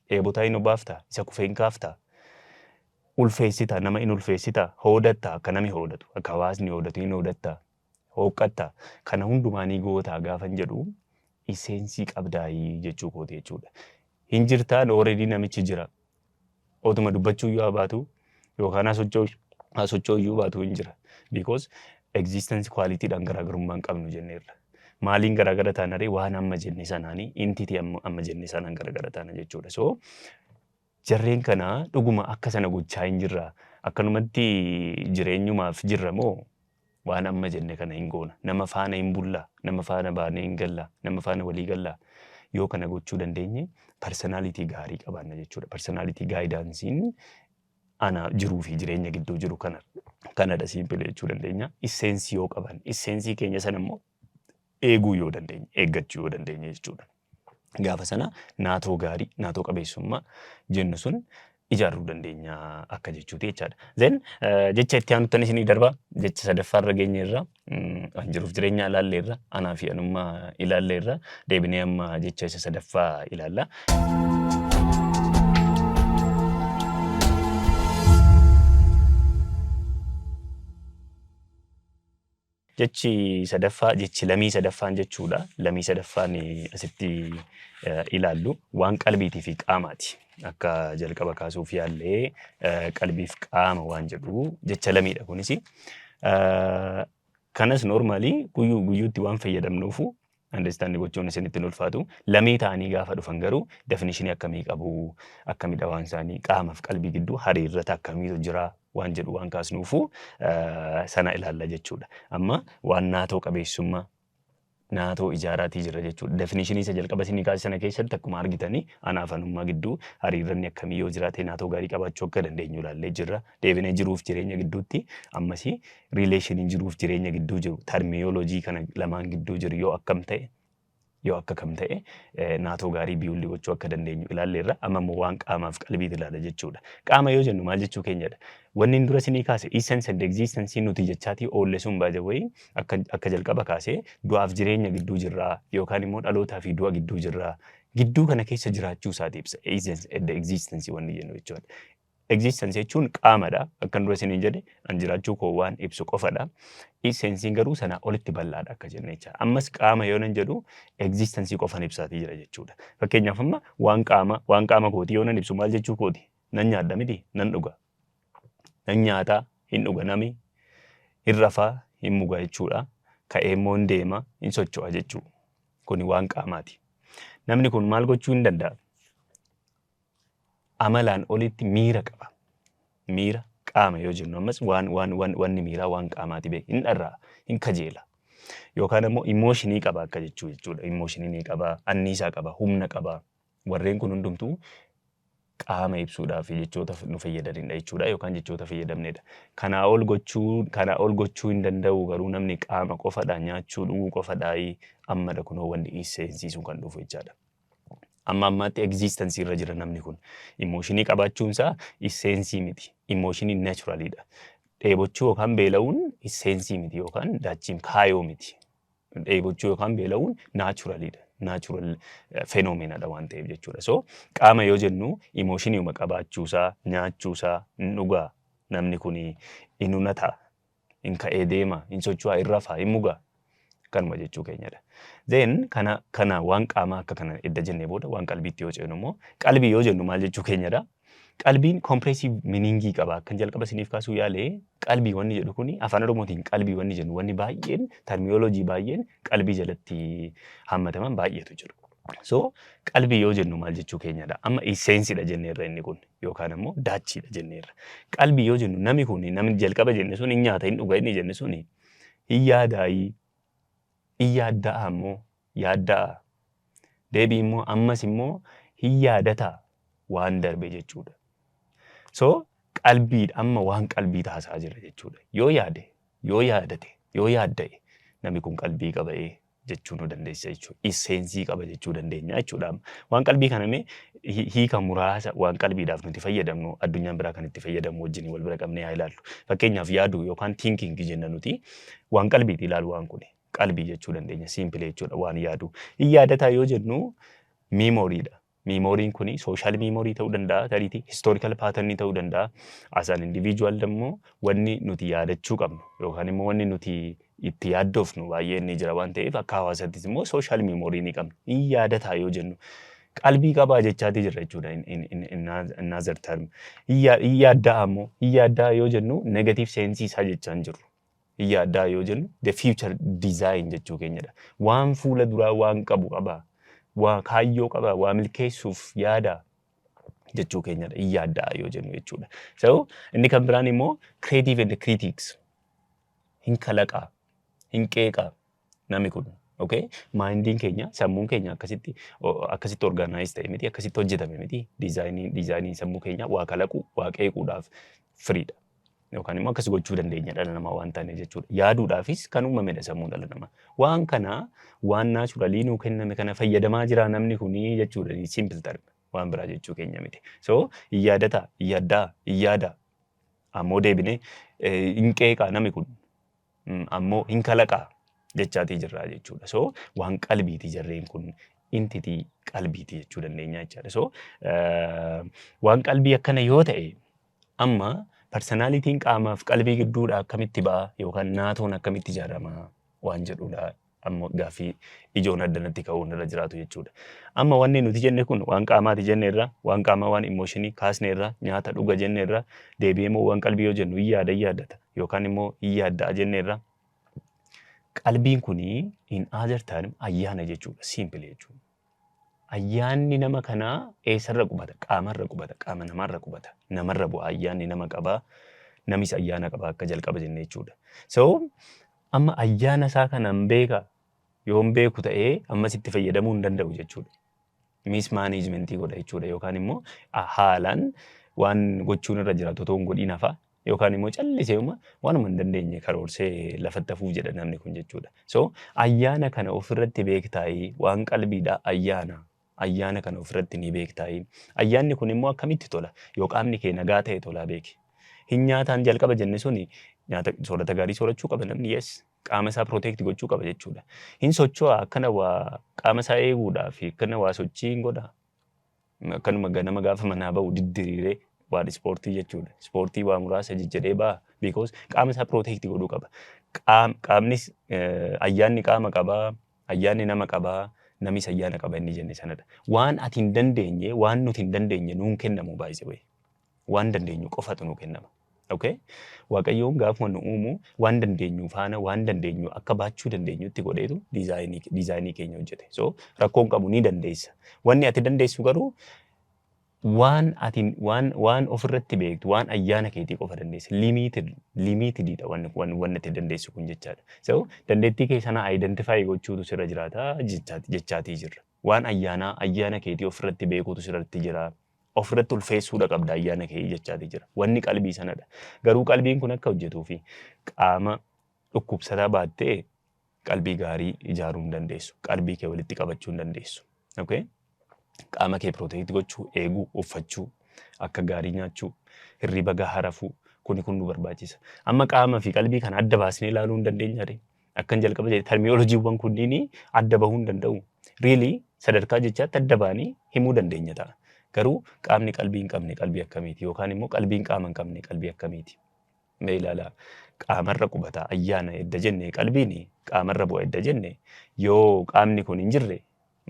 Dheebotaa hin obaaftaa? Isa kufee hin kaaftaa? Ulfeessitaa? Nama hin ulfeessitaa? Hoodattaa? Akka nami hoodatu, akka hawaasni hoodatu hin hoodattaa? Hooqqattaa? Kana hundumaa ni gootaa gaafan jedhu essence qabdaayii jechuu kooti jechuudha. Hin jirtaan, already namichi jira. Otuma dubbachuu iyyuu baatu yookaan hasocho'uu iyyuu baatu hin jira. Because existence qualityidhaan garaagarummaa hin qabnu jenneerra. Maaliin garaagara taanaree? Waan amma jenne sanaanii, entity amma jenne sanaan garaagara taana jechuudha. So jarreen kana dhuguma akka sana gochaa hin jirra. Akkanumatti jireenyumaaf jirra moo waan amma jenne kana hin goona? Nama faana hin bulla, nama faana baanee hin galla, nama faana walii galla. Yoo kana gochuu dandeenye personality gaarii qabaanna jechuudha. Personality guidanceiin ana jiruu fi jireenya gidduu jiru kana kanadha simple jechuu dandeenya. Essence yoo qaban, essence keenya sana immoo eeguu yoo dandeenye, eeggachuu yoo dandeenye jechuudha. Gaafa sana naatoo gaarii, naatoo qabeessummaa jennu sun ijaaruu dandeenya akka jechuuti jechaadha. Then jecha itti aanutti isinii darba. Jecha sadaffaarra geenyeerra, kan jiruuf jireenya ilaalleerra, anaa fi anummaa ilaalleerra, deebinee amma jecha isa sadaffaa ilaalla. Jechi sadaffaa, jechi lamii sadaffaan jechuudha. Lamii sadaffaan asitti ilaallu waan qalbiitii fi qaamaati. Akka jalqaba kaasuuf yaallee qalbiif qaama waan jedhu jecha lamiidha kunis. Kanas normally guyyuu guyyuutti waan fayyadamnuufu understand gochuun isinitti hin ulfaatu. Lamii ta'anii gaafa dhufan garuu definition akkamii qabu, akkamidha waan isaanii, qaamaaf qalbii gidduu hariirrata akkamiitu jira waan jedhu waan kaasnuufu sana ilaalla jechuudha. Amma waan naatoo qabeessummaa, naatoo ijaaraatii jira jechuudha. Definition isa jalqaba isinii kaase sana keessatti akkuma argitanii anaaf anummaa gidduu hariirranni akkamii yoo jiraate naatoo gaarii qabaachuu akka dandeenyu ilaallee jirra. Deebinee jiruuf jireenya gidduutti ammasii relationiin jiruuf jireenya gidduu jiru, terminology kana lamaan gidduu jiru yoo akkam ta'e, yoo akka kam ta'e naatoo gaarii build gochuu akka dandeenyu ilaalleerra. Amma immoo waan qaamaaf qalbiiti ilaala jechuudha. Qaama yoo jennu maal jechuu keenyadha? Wanni inni dura isinii kaase essence and existence nuti jechaatii oolle sun baay'ee wayii akka jalqaba kaasee du'aaf jireenya gidduu jirraa yookaan immoo dhalootaa fi du'a gidduu jirraa, gidduu kana keessa jiraachuu isaati ibsa. Essence and existence wanni jennu jechuudha. Existence jechuun qaamadha. Akkan dura isiniin jedhe, an jiraachuu koo waan ibsu qofadha. Essence'n garuu sanaa olitti bal'aadha akka jenne jecha. Ammas qaama yoo nan jedhu existence qofan ibsaatii jira jechuudha. Fakkeenyaaf, amma waan qaama kootii yoo nan ibsu maal jechuu kooti? Nan nyaadha miti, nan dhuga. Nan nyaataa, hin dhuga nami, hin rafaa, hin muga jechuudha. Ka'ee immoo hin deema, hin socho'a jechuudha. Kuni waan qaamaati. Namni kun maal gochuu hin danda'a? Amalaan olitti miira qaba. Miira qaama yoo jennu ammas waan waan waan wanni miiraa waan qaamaati beek. Hin dharraa, hin kajeela. Yookaan immoo emotionii qaba akka jechuu jechuudha. Emotionii ni qaba, anniisaa qaba, humna qaba. Warreen kun hundumtuu qaama ibsuudhaaf jechoota nu fayyadanidha jechuudha yookaan jechoota fayyadamnedha. Kanaa ol gochuu hin danda'u garuu namni qaama qofadha, nyaachuu dhuguu qofadha, ammadha kunoo wanni essence sun kan dhufu jechaadha. Amma ammaatti existence irra jira namni kun. Emotionii qabaachuun isaa essence miti. Emotionii naturalidha. Dheebochuu yookaan beela'uun essence miti yookaan daachiin kaayoo miti. Dheebochuu yookaan beela'uun naturalidha. Natural phenomenadha waan ta'eef jechuudha. So qaama yoo jennu emotioniuma qabaachuusaa, nyaachuusaa, hin dhugaa, namni kun hin unata, hin ka'ee deema, hin socho'aa, hin rafaa, hin mugaa. Kanuma jechuu keenyadha. Then kana waan qaamaa akka kana edda jennee booda waan qalbiitti yoo ceenu immoo, qalbii yoo jennu maal jechuu keenyadha? Qalbiin comprehensive meaningii qaba. Akkan jalqaba isiniif kaasuu yaalee, qalbii wanni jedhu kuni afaan Oromootiin qalbii wanni jennu wanni baay'een, terminology baay'een qalbii jalatti hammataman baay'eetu jiru. So qalbii yoo jennu maal jechuu keenyadha? Amma essenceidha jenneerra inni kun yookaan immoo daachiidha jenneerra. Qalbii yoo jennu, namni kun, namni jalqaba jenne sun hin nyaata, hin dhuga inni jenne sun, hin yaadaayii, hin yaadda'a immoo yaadda'a. Deebii immoo ammas immoo hin yaadataa waan darbe jechuudha. So qalbiidha, amma waan qalbii taasaa jira jechuudha. Yoo yaade, yoo yaadate, yoo yaadda'e, namni kun qalbii qaba'ee jechuu nu dandeessa jechuudha. Essence qaba jechuu dandeenya jechuudha. Waan qalbii kana mee hiika muraasa waan qalbiidhaaf nuti fayyadamnu addunyaan biraa kan itti fayyadamu wajjin wal bira qabnee haa ilaallu. Fakkeenyaaf, yaaduu yookaan thinking jenna nuti, waan qalbiiti ilaalu waan kuni. Qalbii jechuu dandeenya, simple jechuudha waan yaadu. Hin yaadataa yoo jennu memorydha. Memoryn kuni social memory ta'uu danda'a, tariitii historical pattern ta'uu danda'a. As an individual immoo wanni nuti yaadachuu qabnu yookaan immoo wanni nuti itti yaaddofnu baay'een ni jira waan ta'eef, akka hawaasattis immoo social memory ni qabna. Hin yaadataa yoo jennu qalbii qabaa jechaatii jirra jechuudha in another term. Hin yaaddaa immoo, hin yaaddaa yoo jennu negative sense isaa jechaa hin jirru. Hin yaaddaa yoo jennu the future design jechuu keenyadha. Waan fuula duraa waan qabu qabaa. Waa kaayyoo qabaa, waa milkeessuuf yaada jechuu keenyadha. Hin yaaddaa yoo jennu jechuudha. So inni kan biraan immoo creative and critics. Hin kalaqaa, hin qeeqaa namni kun. Okay? Mindiin keenya, sammuun keenya akkasitti organize ta'e miti, akkasitti hojjetame miti. Designiin sammuu keenya waa kalaquu, waa qeequudhaaf firiidha. Yookaan immoo akkas gochuu dandeenya dhala namaa waan taane jechuudha. Yaaduudhaafis kan uumamedha sammuun dhala namaa. Waan kana, waan naturally nuu kenname kana fayyadamaa jira namni kunii jechuudha. Simple term, waan biraa jechuu keenya miti. So hin yaadataa, hin yaaddaa, hin yaada. Ammoo deebinee hin qeeqaa namni kun. Ammoo hin kalaqaa jechaatii jirra jechuudha. So waan qalbiiti, jarreen kun entity qalbiiti jechuu dandeenya jechaadha. So waan qalbii akkana yoo ta'e, amma personalityn qaamaaf qalbii gidduudha akkamitti ba'a yookaan naatoon akkamitti ijaarama waan jedhudha amma gaaffii ijoon addanatti ka'uun irra jiraatu jechuudha. Amma wanni nuti jenne kun waan qaamaati jenne irra, waan qaamaa, waan emotionii kaasne irra, nyaata dhuga jenne irra, deebi'ee immoo waan qalbii yoo jennu hin yaada, hin yaaddata yookaan immoo hin yaadda'a jenne irra. Qalbiin kuni in other term ayyaana jechuudha, simple jechuudha. Ayyaanni nama kanaa eessarra qubata? Qaamarra qubata, qaama namaarra qubata. Namarra bu'a, ayyaanni nama qabaa, namis ayyaana qaba akka jalqaba jenne jechuudha. So amma ayyaana isaa kana hin beekaa? Yoo hin beeku ta'ee ammas itti fayyadamuu hin danda'u jechuudha. Mismanagementii godha jechuudha, yookaan immoo haalaan waan gochuun irra jiraatu otoo hin godhiin hafa yookaan immoo callisee waanuma hin dandeenye karoorsee lafatti hafuuf jedha namni kun jechuudha. So ayyaana kana ofirratti beektaayii, waan qalbiidha ayyaana. Ayyaana kana ofirratti ni beektaayii. Ayyaanni kun immoo akkamitti tola? Yoo qaamni kee nagaa ta'e tolaa beeki. Hin nyaataan jalqaba jenne suni nyaata soorata gaarii soorachuu qaba namni, yes, qaama isaa protect gochuu qaba jechuudha. Hin socho'a, akkana waa qaama isaa eeguudhaaf akkana waa sochii hin godha. Akkanuma ganama gaafa manaa bahu diddiriiree Waan ispoortii jechuudha. Ispoortii waa muraasa jejjedhee ba'a. Because qaama isaa protect godhuu qaba. Qaamnis ayyaanni qaama qabaa, ayyaanni nama qabaa, namis ayyaana qaba inni jenne sanadha. Waan ati hin dandeenye, waan nuti hin dandeenye nuun kennamu baay'isee. Waan dandeenyu qofatu nuu kennama. Okay? Waaqayyoon gaafuma nu uumu waan dandeenyu faana, waan dandeenyu akka baachuu dandeenyutti godheetu designii keenya hojjete. So rakkoon qabu, ni dandeessa. Wanni ati dandeessu garuu waan ati waan ofirratti beektu, waan ayyaana keetii qofa dandeessa. Limitedidha wanni ati dandeessu kun jechaadha. So dandeettii kee sana identify gochuutu sirra jiraata jechaatii jirra. Waan ayyaanaa, ayyaana keetii ofirratti beekuutu sirratti jira. Ofirratti ulfeessuudha qabda ayyaana kee jechaatii jira. Wanni qalbii sanadha. Garuu qalbiin kun akka hojjetuu fi qaama dhukkubsataa baattee qalbii gaarii ijaaruu hin dandeessu. Qalbii kee walitti qabachuu hin dandeessu. Okay? Qaama kee protect gochuu, eeguu, uffachuu, akka gaarii nyaachuu, hirriba gahaa rafuu, kuni kun nu barbaachisa. Amma qaama fi qalbii kana adda baasnee ilaaluu hin dandeenya ree? Akkan jalqaba jedhe, terminologyiiwwan kunniin adda bahuu hin danda'u. Really, sadarkaa jechaatti adda baanii himuu dandeenya ta'a. Garuu qaamni qalbii hin qabne qalbii akkamiiti? Yookaan immoo qalbiin qaama hin qabne qalbii akkamiiti? Mee ilaalaa, qaamarra qubata ayyaana edda jenne, qalbiin qaamarra bu'a edda jenne, yoo qaamni kun hin jirre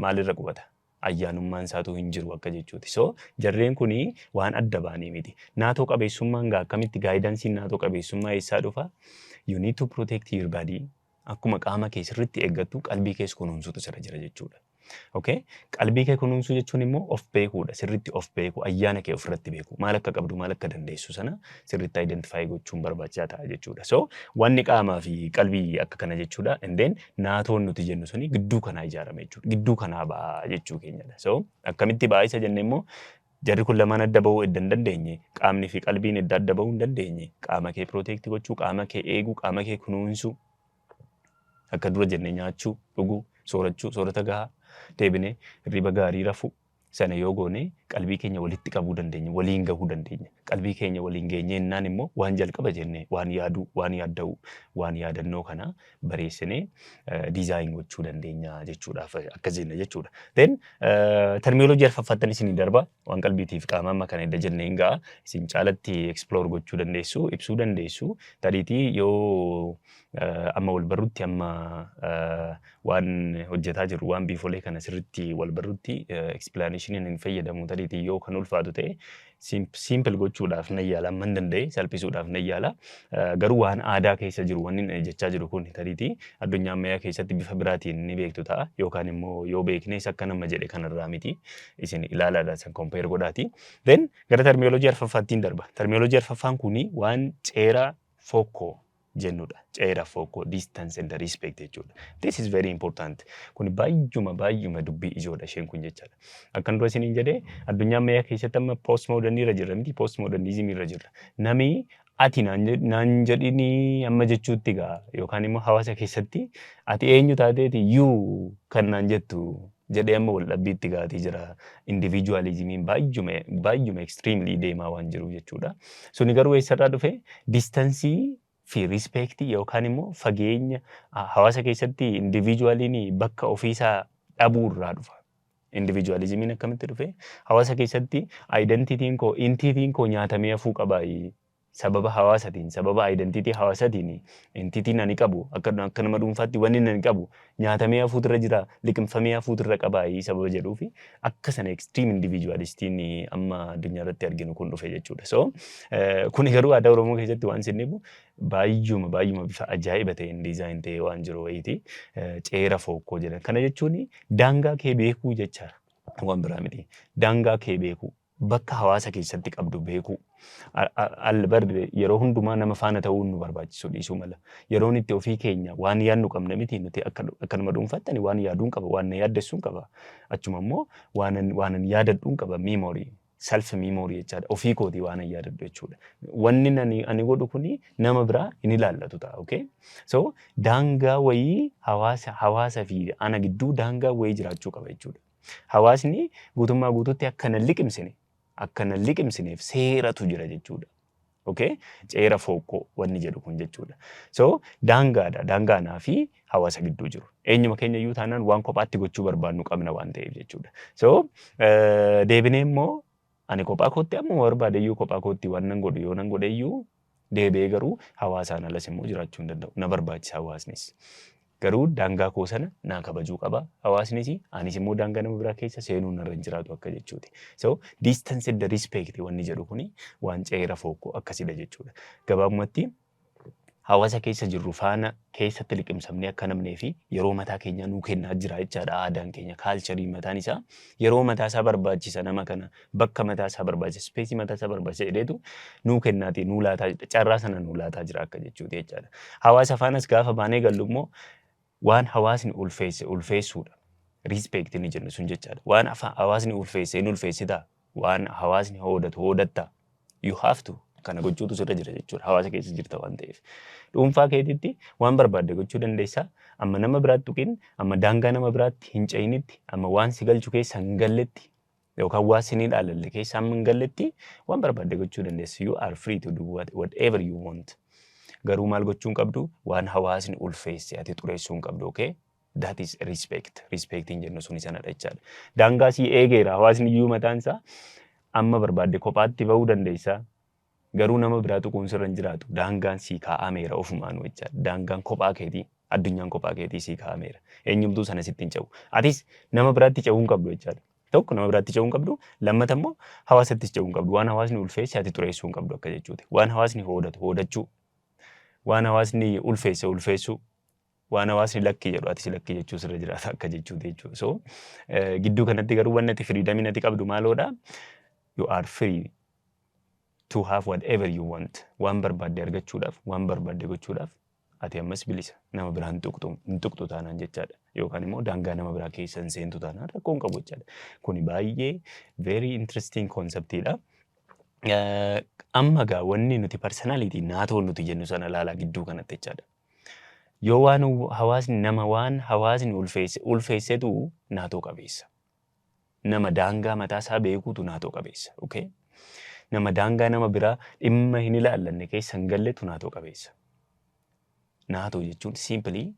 maalirra qubata? Ayyaanummaan isaatu hin jiru akka jechuuti. So jarreen kuni waan adda baanii miti. Naatoo qabeessummaan gaa akkamitti, guidanceiin naatoo qabeessummaa eessaa dhufa? You need to protect your body. Akkuma qaama kee sirriitti eeggattu qalbii kees kunuunsuutu sirra jira jechuudha. Okay? Qalbii kee kunuunsuu jechuun immoo of beekuudha. Sirriitti of beekuu, ayyaana kee ofirratti beekuu, maal akka qabdu, maal akka dandeessu sana sirriitti identify gochuun barbaachisaa ta'a jechuudha. So wanni qaamaa fi qalbii akka kana jechuudha. And then naatoon nuti jennu suni gidduu kanaa ijaarame jechuudha. Gidduu kanaa ba'a jechuu keenyadha. So akkamitti ba'a isa jenne immoo, jarri kun lamaan adda bahuu edda hin dandeenye, qaamni fi qalbiin edda adda bahuu hin dandeenye, qaama kee protect gochuu, qaama kee eeguu, qaama kee kunuunsuu, akka dura jenne nyaachuu, dhuguu, soorachuu, soorata gahaa, deebinee hirriba gaarii rafuu sana yoo goone qalbii keenya walitti qabuu dandeenya, waliin gahuu dandeenya. Qalbii keenya waliin geenye jennaan immoo waan jalqaba jenne, waan yaaduu, waan yaadda'uu, waan yaadannoo kana bareessinee design gochuu dandeenya jechuudhaaf akka jenne jechuudha. Then terminology arfaffaattan isinii darba. Waan qalbiitiif qaama amma kana edda jennee hin ga'a. Isin caalatti explore gochuu dandeessu, ibsuu dandeessu. Tariitii yoo amma wal barrutti, amma waan hojjetaa jirru, waan biifolee kana sirriitti wal barrutti, explanationiin hin fayyadamu. Tariitii yoo kan ulfaatu ta'e simple gochuudhaaf nan yaala, amma hin danda'e salphisuudhaaf nan yaala. Garuu waan aadaa keessa jiru wanni inni jechaa jiru kun tariitii addunyaa ammayyaa keessatti bifa biraatiin ni beektu ta'a, yookaan immoo yoo beeknes akka nama jedhe kanarraa miti, isin ilaalaadha, san compare godhaati. Then gara terminology arfaffaattiin darba. Terminology arfaffaan kuni waan ceera fokkoo jennudha. Ceera fokkoo, distance and respect jechuudha. This is very important. Kun baay'uma baay'uma dubbii ijoodha isheen kun jechaadha. Akkan dura isiniin jedhee, addunyaa ammayyaa keessatti amma post modernii irra jirra miti, post modernismii irra jirra. Nami ati naan jedhinii amma jechuutti gaa, yookaan immoo hawaasa keessatti ati eenyu taateeti yuu kan naan jettu jedhee amma wal dhabbiitti gaatii jira. Individualismiin baay'uma baay'uma extremely deemaa waan jiruuf jechuudha. Suni garuu eessarraa dhufe? Distanceii fi respectii yookaan immoo fageenya hawaasa keessatti individualiin bakka ofiisaa dhabuu irraa dhufa. Individualismiin akkamitti dhufe? Hawaasa keessatti identityn koo, entityn koo nyaatamee hafuu qabaayi. Sababa hawaasatiin, sababa identity hawaasatiin entityn ani qabu, akka nama dhuunfaatti wanni ani qabu nyaatamee hafuutu irra jira, liqimfamee hafuutu irra qabaayi sababa jedhuufi akka sana extreme individualistiin amma addunyaa irratti arginu kun dhufe jechuudha. So kuni garuu aadaa Oromoo keessatti waan sinnibu baay'uma baay'uma bifa ajaa'iba ta'een design ta'ee waan jiru wayiiti. Ceera fokkoo jedhan. Kana jechuun daangaa kee beekuu jechaadha. Waan biraa miti. Daangaa kee beekuu. Bakka hawaasa keessatti qabdu beekuu. Albarre yeroo hundumaa nama faana ta'uun nu barbaachisu dhiisuu mala. Yeroon itti ofii keenya waan yaadnu qabna miti? Nuti akka nama dhuunfaatti ani waan yaaduun qaba, waan na yaaddessuun qaba. Achuma immoo waanan yaadadhuun qaba, memory. Self memory jechaadha. Ofii kootii waan an yaadadhu jechuudha. Wanni ani godhu kuni nama biraa hin ilaallatu ta'a. Okay? So daangaa wayii hawaasa fi ana gidduu daangaa wayii jiraachuu qaba jechuudha. Hawaasni guutummaa guutuutti akka na liqimsineef seeratu jira jechuudha. Okay? Ceera fokkoo wanni jedhu kun jechuudha. So daangaadha. Daangaa anaa fi hawaasa gidduu jiru. Eenyuma keenya iyyuu taanaan waan kophaatti gochuu barbaannu qabna waan ta'eef jechuudha. So deebinee immoo Ani kophaa kootti amma barbaade iyyuu, kophaa kootti waan nan godhu yoo nan godhe iyyuu, deebi'ee garuu hawaasaan alas immoo jiraachuu hin danda'u. Na barbaachisa hawaasnis. Garuu daangaa koo sana naa kabajuu qaba hawaasnis, anis immoo daangaa nama biraa keessa seenuu narra hin jiraatu akka jechuuti. So distance and respect wanni jedhu kuni waan ceera fokkoo akkasidha jechuudha. Gabaabumatti hawaasa keessa jirru faana keessatti liqimsamnee akka namnee fi yeroo mataa keenyaa nuu kennaa jira jechaadha. Aadaan keenya, culture mataan isaa yeroo mataa isaa barbaachisa, nama kana bakka mataa isaa barbaachisa, space mataa isaa barbaachisa jedheetu nuu kennaati, nuu laataa, carraa sana nuu laataa jira akka jechuuti jechaadha. Hawaasa faanas gaafa baanee gallu immoo waan hawaasni ulfeesse ulfeessuudha. Respect ni jennu sun jechaadha. Waan hawaasni ulfeesse hin ulfeessitaa. Waan hawaasni hoodatu hoodatta. You have to. Kana gochuutu sirra jira jechuudha. Hawaasa keessa jirta waan ta'eef. Dhuunfaa keetitti waan barbaadde gochuu dandeessaa. Amma nama biraatti tuqin, amma daangaa nama biraatti hin ce'initti, amma waan si galchu keessa hin galletti yookaan waan si hin ilaalalle keessa amma hin galletti waan barbaadde gochuu dandeessa. You are free to do whatever you want. Garuu maal gochuu hin qabdu? Waan hawaasni ulfeesse ati xureessuu hin qabdu, okay? That is respect. Respectiin jennu suni sanadha jechaadha. Daangaa sii eegeera hawaasni iyyuu mataan isaa, amma barbaadde kophaatti bahuu dandeessaa. Garuu nama biraa tuquun sirra hin jiraatu. Daangaan sii kaa'ameera ofumaanuu jechaadha. Daangaan kophaa keetii, addunyaan kophaa keetii sii kaa'ameera. Eenyumtuu sana sitti hin ce'u. Atis nama biraatti ce'uu hin qabdu jechaadha. Tokko, nama biraatti ce'uu hin qabdu. Lammata immoo hawaasattis ce'uu hin qabdu. Waan hawaasni ulfeesse ati xureessuu hin qabdu akka jechuuti. Waan hawaasni hoodatu hoodachuu. Waan hawaasni ulfeesse ulfeessuu. Waan hawaasni lakkii jedhu atis lakkii jechuu sirra jiraata akka jechuuti jechuudha. So gidduu kanatti garuu wanni ati freedomiin ati qabdu maaloodha? You are free to have whatever you want. Waan barbaadde argachuudhaaf, waan barbaadde gochuudhaaf ati ammas bilisa. Nama biraa hin tuqxu, hin tuqxu taanaan jechaadha. Yookaan immoo daangaa nama biraa keessa hin seentu taanaan rakkoo hin qabu jechaadha. Kuni baay'ee very interesting conceptiidha. Amma gaa wanni nuti personality naatoo nuti jennu sana ilaalaa gidduu kanatti jechaadha. Yoo waan hawaasni nama waan hawaasni ulfeesse ulfeessetu naatoo qabeessa. Nama daangaa mataa isaa beekuutu naatoo qabeessa. Okay? Nama daangaa nama biraa dhimma hin ilaallanne keessa hin galletu naatoo qabeessa. Naatoo jechuun simply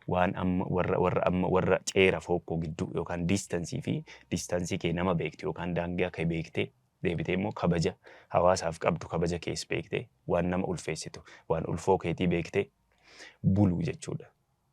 waan amma warra amma warra ceera fokkoo gidduu yookaan distance fi distance kee nama beektu yookaan daangaa kee beektee, deebitee immoo kabaja hawaasaaf qabdu, kabaja kees beektee, waan nama ulfeessitu, waan ulfoo keetii beektee buluu jechuudha.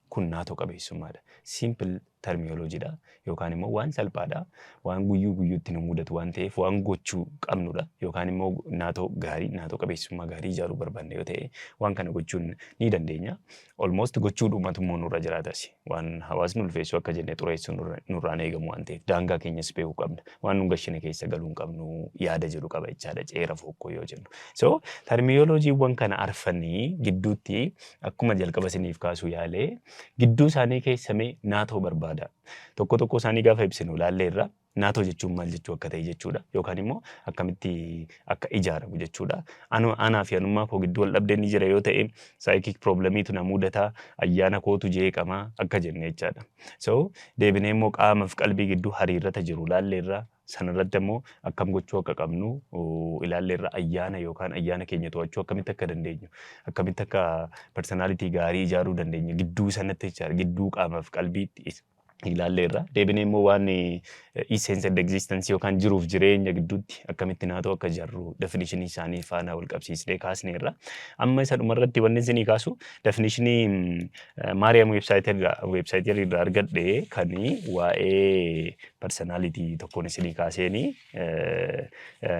Kun naatoo qabeessummaadha. Simple terminologydha yookaan immoo waan salphaadha. Waan guyyuu guyyuutti nu mudatu waan ta'eef waan gochuu qabnudha. Yookaan immoo naatoo gaarii, naatoo qabeessummaa gaarii ijaaruu barbaanne yoo ta'e waan kana gochuun ni dandeenya. Almost gochuu dhumatu immoo nurra jiraatas. Waan hawaasni ulfeessu akka jenne xureessuu nurraan eegamu waan ta'eef daangaa keenyas beekuu qabna. Waan nu gashine keessa galuu hin qabnu yaada jedhu qaba jechaadha ceera fokkoo yoo jennu. So terminologywwan kana arfanii gidduutti akkuma jalqaba isiniif kaasuu yaalee gidduu isaanii keessamee naatoo barbaada. Tokko tokko isaanii gaafa ibsinu ilaalleerra, naatoo jechuun maal jechuu akka ta'e jechuudha. Yookaan immoo akkamitti akka ijaaramu jechuudha. Anaa fi anummaa koo gidduu wal dhabdeen ni jira yoo ta'e, psychic problemiitu na mudataa, ayyaana kootu jeeqamaa akka jenne jechaadha. So deebinee immoo qaamaaf qalbii gidduu hariirrata jiru ilaalleerra. Sanarratti immoo akkam gochuu akka qabnu ilaalleerra, ayyaana yookaan ayyaana keenya to'achuu akkamitti akka dandeenyu, akkamitti akka personality gaarii ijaaruu dandeenyu gidduu sanatti jechaadha, gidduu qaamaaf qalbiitti ilaalleerra. Deebinee immoo waan essence and existence yookaan jiruuf jireenya gidduutti akkamitti naatoo akka ijaarru definitionii isaanii faana wal qabsiisnee kaasneerra. Amma isa dhumarratti wanni isinii kaasu definitionii Merriam Webster irraa argadhe kan waa'ee personality tokkoon isinii kaaseenii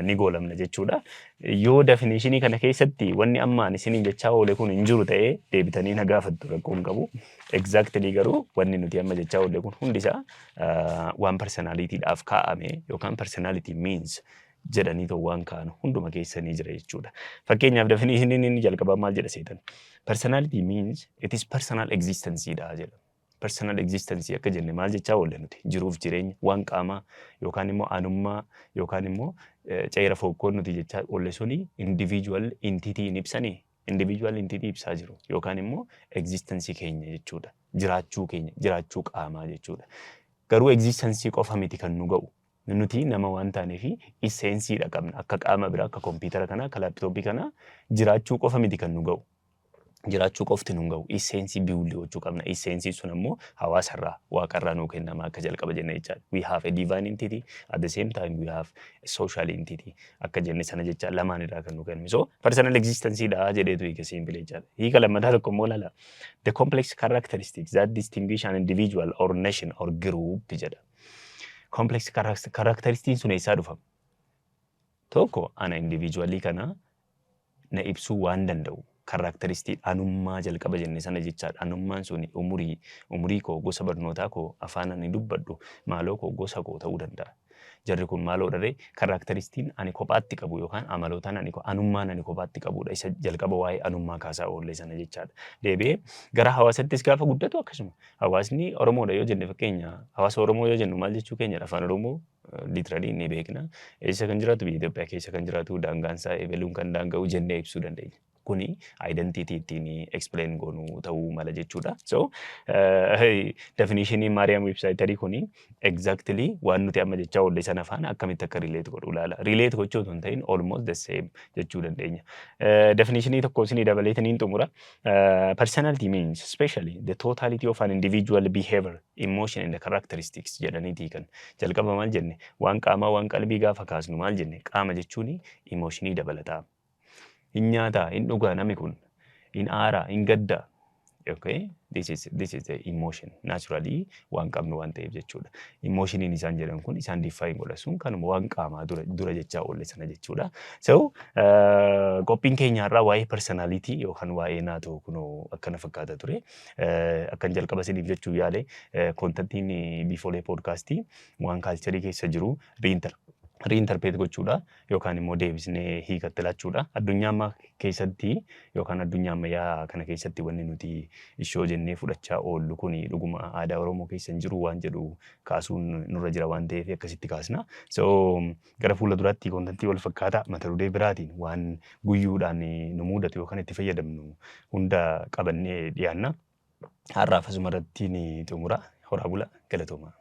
ni goolamna jechuudha. Yoo definitionii kana keessatti wanni amma ani isiniin jechaa oole kun hin jiru ta'ee deebitanii na gaafattu, rakkoo hin qabu. Exactly garuu wanni nuti amma jechaa oolle kun hundisaa waan personalitydhaaf kaa'ame yookaan personality means jedhanii too waan kaa'an hunduma keessanii jira jechuudha. Fakkeenyaaf definitioniin inni jalqabaa maal jedha seetan? Personality means it is personal existence dha jedha. Personal existence akka jenne maal jechaa oolle nuti? Jiruuf jireenya waan qaamaa yookaan immoo anummaa yookaan immoo ceera fokkoon nuti jechaa oolle suni individual entity hin ibsanii, individual entity ibsaa jiru yookaan immoo existence keenya jechuudha. Jiraachuu keenya, jiraachuu qaamaa jechuudha. Garuu existence qofa miti kan nu ga'u. Nuti nama waan taaneef essenceidha qabna. Akka qaama biraa, akka kompiitara kanaa, akka laptopii kanaa jiraachuu qofa miti kan nu ga'u. Jiraachuu qofti nun ga'u. Essence build gochuu qabna. Essence sun ammoo hawaasarraa, waaqarraa nuu kennama akka jalqaba jenne jechaadha. We have a divine entity, at the same time we have a social entity akka jenne sana jecha lamaan irraa kan nu kenname. So personal existence dha jedheetu hiika simple jechaadha. Hiika lammataa tokko immoo ilaala. The complex characteristics that distinguish an individual or nation or group jedha. Complex characteristics sun eessaa dhufa? Tokko, ana individualii kana na ibsuu waan danda'u characteristic anummaa jalqaba jenne sana jechaadha. Anummaan sun umurii koo, gosa barnootaa koo, afaan ani dubbadhu, maaloo koo, gosa koo ta'uu danda'a. Jarri kun maaloo dharee characteristicn ani kophaatti qabu yookaan amalootaan ani anummaan ani kophaatti qabudha. Isa jalqaba waa'ee anummaa kaasaa oolle sana jechaadha. Deebi'ee gara hawaasattis gaafa guddatu akkasuma. Hawaasni Oromoodha yoo jenne, fakkeenya hawaasa Oromoo yoo jennu maal jechuu keenyadha? Afaan Oromoo literally ni beekna. Eessa kan jiraatu, biyya Itoophiyaa keessa kan jiraatu, daangaan isaa ebeluun kan daanga'u jennee ibsuu dandeenya. Kuni identity ittiin explain goonu ta'uu mala jechuudha. So definitionii Merriam-Websterii kuni exactly waan nuti amma jechaa oolle sana faana akkamitti akka relate godhu ilaala. Relate gochuu otoo hin ta'in almost the same jechuu dandeenya. Definitionii tokko isinii dabaleetaniin xumura. Personality means especially the totality of an individual behavior, emotion and the characteristics jedhaniitii kan jalqaba maal jenne? Waan qaamaa, waan qalbii gaafa kaasnu maal jenne? Qaama jechuun emotionii dabalataa. Hin nyaataa, hin dhugaa namni kun, hin aaraa, hin gaddaa. Okay? This is the emotion. Naturally waan qabnu waan ta'eef jechuudha. Emotioniin isaan jedhan kun isaan define godha sun kanuma waan qaamaa dura jechaa oolle sana jechuudha. So qophiin keenya irraa waa'ee personality yookaan waa'ee naatoo kunoo akkana fakkaata ture. Akkan jalqaba isiniif jechuu yaale, contentiin Biifoolee Podcastii waan culturii keessa jiru reinterpret gochuudha yookaan immoo deebisnee hiikatti laachuudha. Addunyaa ammaa keessatti yookaan addunyaa ammayyaa kana keessatti wanni nuti ishoo jennee fudhachaa oollu kun dhuguma aadaa Oromoo keessa hin jiru waan jedhu kaasuun nurra jira waan ta'eef akkasitti kaasna. So gara fuula duraatti contentii wal fakkaataa mata duree biraatiin waan guyyuudhaan nu mudatu yookaan itti fayyadamnu hunda qabannee dhiyaanna. Har'aaf asuma irratti ni xumura. Horaa bula, galatooma.